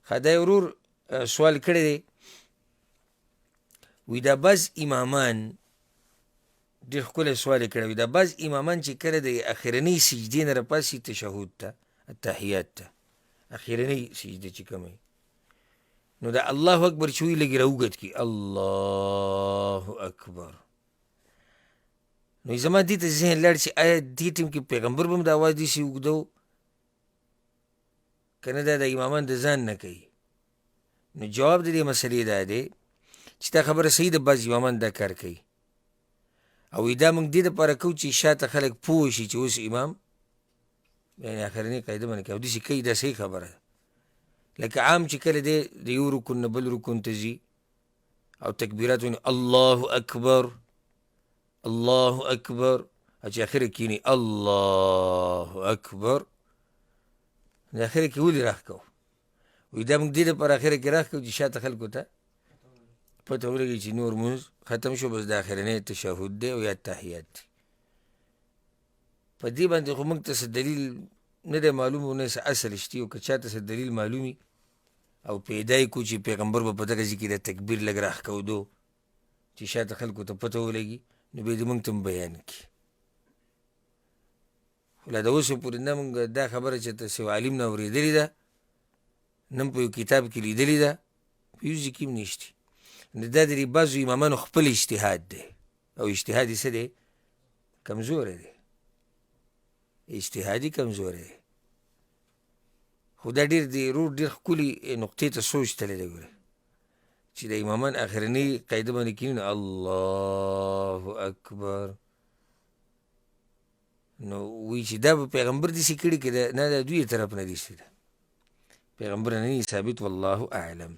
ښه دا ورور سوال کړی دی، وی دا بعض امامان، ډېر ښکلی سوال یې کړی، وی دا بعض امامان چې کله د اخرنۍ سجدې نه راپاڅي تشهد ته، التحیات ته، اخرنۍ سجده چې کومه نو دا الله اکبر چې وایي لږ راوږد کړي الله اکبر. نو زما دې ته ذهن لاړ چې آیا دې ټیم کې پیغمبر به هم دا اواز داسې اوږدو که نه دا د امامان د ځان نه کوي؟ نو جواب د دې مسلې دا دی چې دا خبره صحیح ده، بعض امامان دا کار کوي او دا موږ دې دپاره کوو چې شاته خلک پوه شي چې اوس امام یعنې اخرنۍ قاعده باندې کوي او داسې کوي، دا صحیح خبره ده. لکه عام چې کله دی د یو رکن نه بل رکن ته ځي او تکبیرات وایي الله اکبر الله اکبر، او چې اخره کښېني الله اکبر، نو اخره کې ولې راښکو؟ وایي دا موږ دې دپاره اخره کې راښکو چې شاته خلکو ته پته ولګي چې نور مونځ ختم شو، بس د اخرنی تشهد دی او یا تحیات دی. په دې باندې خو موږ ته څه دلیل نه دی معلوم او نه څه اصل شته، او که چا ته څه دلیل معلوم وي او پیدا یې کړو چې پیغمبر به په دغه ځای کې د تکبیر لږ راښکودو چې شاته خلکو ته پته ولګي، نو بیا دې موږ ته هم بیان کړي. خو لا د اوسه پورې نه موږ دا خبره چې ته څه عالم نه اورېدلې ده، نه هم په یو کتاب کې لیدلې ده، په یو ځای کې هم نشته. نو دا د دې بعضو امامانو خپل اجتهاد دی، او اجتهاد یې څه دی؟ کمزوری دی، اجتهاد یې کمزوری دی. خو دا ډېر د ورور ډېر ښکلي نقطې ته سوچ تللی دی، ګورې چې د امامان اخرنۍ قاعده باندې کښېني نو الله اکبر، نو وایي چې دا به پیغمبر داسې کړي که نه دا دوی طرف نه داسې ده، پیغمبر نه ثابت، والله اعلم.